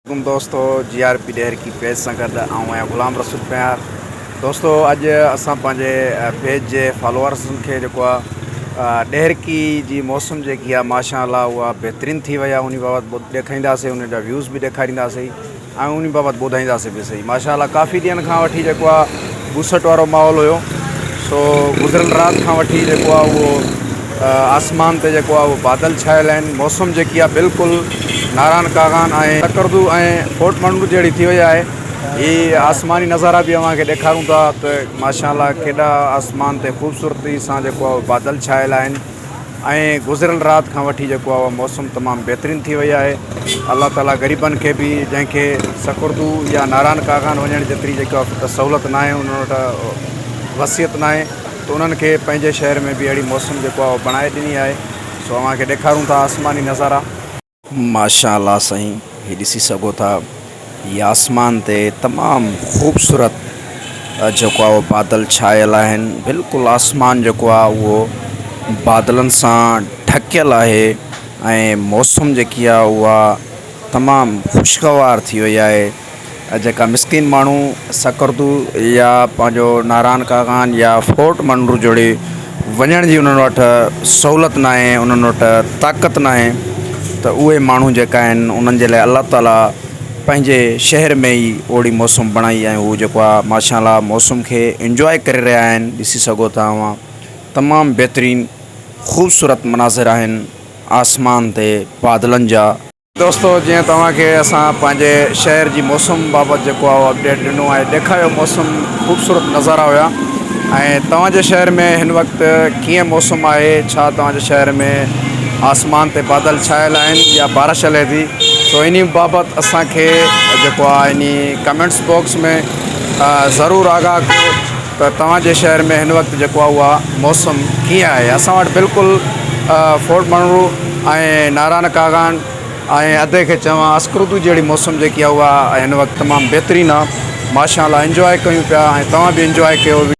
عليڪم دوستو جي آر پي ڏهرڪي پيج سان گڏ آئون آهيان غلام رسول پيار دوستو اڄ اسان پنهنجي پيج جي فالوورس کي جيڪو آهي ڏهرڪي جي موسم جيڪي آهي ماشاء الله اها بهترين ٿي وئي آهي ان بابت ڏيکارينداسي ان جا ويوز به ڏيکارينداسي ۽ ان بابت ٻڌائينداسين به سهي ماشاء الله ڪافي ڏينهن کان وٺي جيڪو آهي ٻوسٽ وارو ماحول هيو سو گذريل رات کان وٺي جيڪو آهي اهو آسمان تي جيڪو آهي اهو بادل ڇانيل آهن موسم جيڪي آهي بلڪل ناران ڪاغان ۽ سڪردو ۽ فورٽ منڊو جهڙي ٿي وئي آهي هي آسماني نظارا به اوهان کي ڏيکارون ٿا ته ماشاء الله ڪيڏا آسمان تي خوبصورتي سان جيڪو آهي بادل ڇانيل آهن ۽ گذريل رات کان وٺي جيڪو آهي اها موسم تمام بهترين ٿي وئي آهي الله تعالي غريبن کي به جنهن کي سڪردو يا ناران ڪاغان وڃڻ جيتري جيڪا سهولت ناهي انهن وٽ وصيت ناهي ته انهن کي پنهنجي شهر ۾ به اهڙي موسم جيڪو آهي بڻائي ڏني آهي سو اوهان کي ڏيکارون ٿا آسماني نظارا. ماشاء الله سائين هي ڏسي سگهو ٿا هي آسمان تي تمام خوبصورت جيڪو آهي اهو بادل ڇايل آهن بلڪل آسمان جيڪو آهي اهو بادلن سان ڍڪيل آهي ۽ موسم جيڪي آهي اها تمام خوشگوار ٿي وئي آهي جيڪا مسڪين ماڻهو سڪردو يا پنهنجو ناران ڪاغان يا فورٽ منرو جوڙي وڃڻ جي انهن وٽ سهولت ناهي انهن وٽ طاقت ناهي ته اهي ماڻهو جيڪا آهن انهن جي لاء الله تعالي پنهنجي شهر ۾ ئي اوڙي موسم بڻائي ۽ هو جيڪو آهي ماشاء الله موسم کي انجواء ڪري رهيا آهن ڏسي سگهو ٿا اوهان تمام بهترين خوبصورت مناظر آهن آسمان تي بادلن جا. دوستو جيئن توهان کي اسان پنهنجي شهر جي موسم بابت جيڪو آهي اپڊيٽ ڏنو ۽ ڏيکاريو موسم خوبصورت نظارا هيا ۽ توهان جي شهر ۾ هن وقت ڪيئن موسم آهي ڇا توهان جي شهر ۾ آسمان تي بادل ڇانيل آهن يا بارش هلي ٿي سو انهي بابت اسان کي جيڪو آهي انهي ڪمينٽس باڪس ۾ ضرور آگاهه ڪيو ته توهان جي شهر ۾ هن وقت جيڪو آهي اها موسم ڪيئن آهي اسان وٽ بلڪل فورٽ منرو ۽ ناران ڪاغان ۽ ادي کي چوان اسڪردو جهڙي موسم جيڪي آهي اها هن وقت تمام بهترين آهي ماشاء الله انجواء ڪيون پيا ۽ توهان به انجواء ڪيو.